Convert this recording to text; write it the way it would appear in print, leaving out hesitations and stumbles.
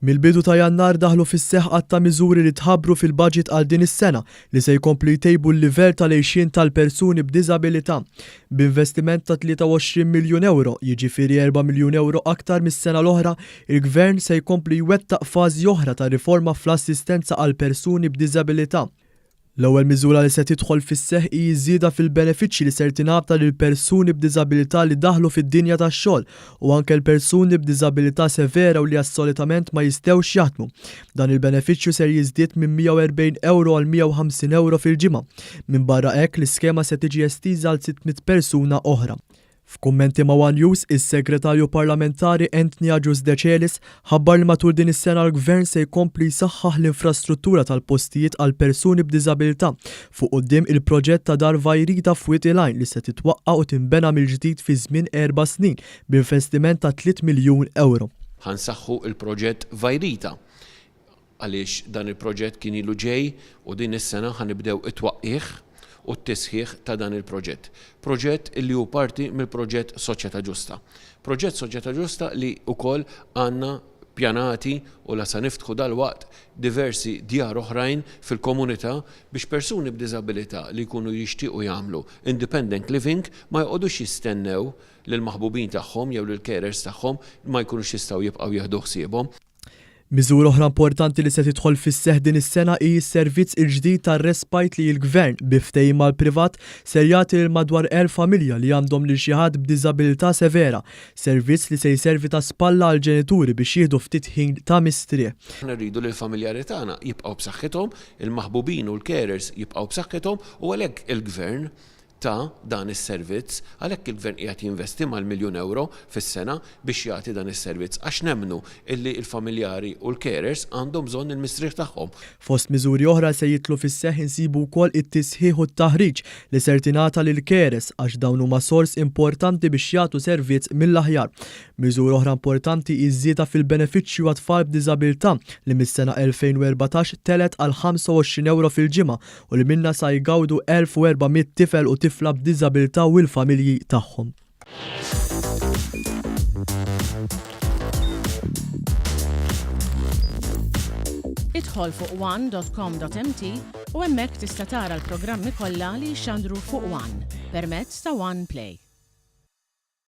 Mill-bidu ta' Jannar daħlu fis-seħħ għadd ta' miżuri li tħabbru fil-Budget għal din is-sena li se jkomplu jtejbu l-livell tal-għixien tal-persuni b'diżabilità. B'investiment ta' 23 miljun ewro, jiġifieri erba' miljun ewro aktar mis-sena l-oħra, il-Gvern se jkompli jwettaq fażi oħra ta' riforma fl-assistenza għal persuni b'diżabilità. L-ewwel miżura li se tidħol fis-seħħ hi ż-żieda fil-benefiċċji li ser tingħata lil persuni b'diżabilità li daħlu fid-dinja tax-xogħol u anke l-persuni b'diżabilità severa u li assolitament ma jistgħux jaħdmu. Dan il-benefiċċju ser jiżdied minn 140 ewro għal 150 ewro fil-ġimgħa. Minbarra hekk, l-iskema se tiġi estiża għal 600 persuna oħra. F'kummenti ma' one News, is-Segretarju Parlamentari Anthony Agius Decelis ħabbar li matul din is-sena l-Gvern se jkompli jsaħħaħ l-infrastruttura tal-postijiet għal persuni b'diżabilità, fuq quddiem il-proġett ta' Dar Vajrita f'Wied il-Għajn li se titwaqqa' u tinbena mill-ġdid fi żmien erba' snin b'investiment ta' tliet miljun ewro. Ħa nsaħħu l-proġett Vajrita għaliex dan il-proġett kien ilu ġej u din is-sena ħa nibdew it-twaqqigħ u t-tisħiħ ta' dan il-proġett. Proġett illi hu parti mill-proġett Soċjetà Ġusta. Proġett Soċjetà Ġusta li wkoll għandna pjanati u la sa niftħu dalwaqt diversi djar oħrajn fil-komunità biex persuni b'diżabilità li jkunu jixtiequ jagħmlu independent living ma joqogħdux jistennew lill-maħbubin tagħhom jew lill-carers tagħhom ma jkunux jistgħu jibqgħu jieħdu ħsiebhom. Miżura oħra importanti li se tidħol fis-seħħ din is-sena hi s-servizz il-ġdid tar-respite li l-Gvern, bi ftehim mal-privat, ser jagħti lil madwar 1,000 familja li għandhom lil xi ħadd b'diżabilità severa. Servizz li se jservi ta' spalla għall-ġenituri biex jieħdu ftit ħin ta' mistrieħ. Aħna rridu li l-familjari tagħna jibqgħu b'saħħithom, il-maħbubin u l-carers jibqgħu b'saħħithom u għalhekk il-Gvern ta' dan is-servizz. Għalhekk il-Gvern qiegħed jinvesti mal-miljun ewro fis-sena biex jagħti dan is-servizz għax nemmnu illi l-familjari u l-carers għandhom bżonn il-mistrieħ tagħhom. Fost miżuri oħra li se jidħlu fis-seħħ insibu wkoll it-tisħiħ u t-taħriġ li ser tingħata lill-carers għax dawn huma sors importanti biex jagħtu servizz mill-aħjar. Miżura oħra importanti hi ż-żieda fil-benefiċċju għat-tfal b'diżabilità li mis-sena 2014 telgħet għal 25 ewro fil-ġimgħa u li minnha sa jgawdu 1,400 tifel u tifla b'diżabilità u l-familji tagħhom. Idħol fuq one.com.mt u hemmhekk tista' tara l-programmi kollha li jixxandru fuq One permezz ta' One Play.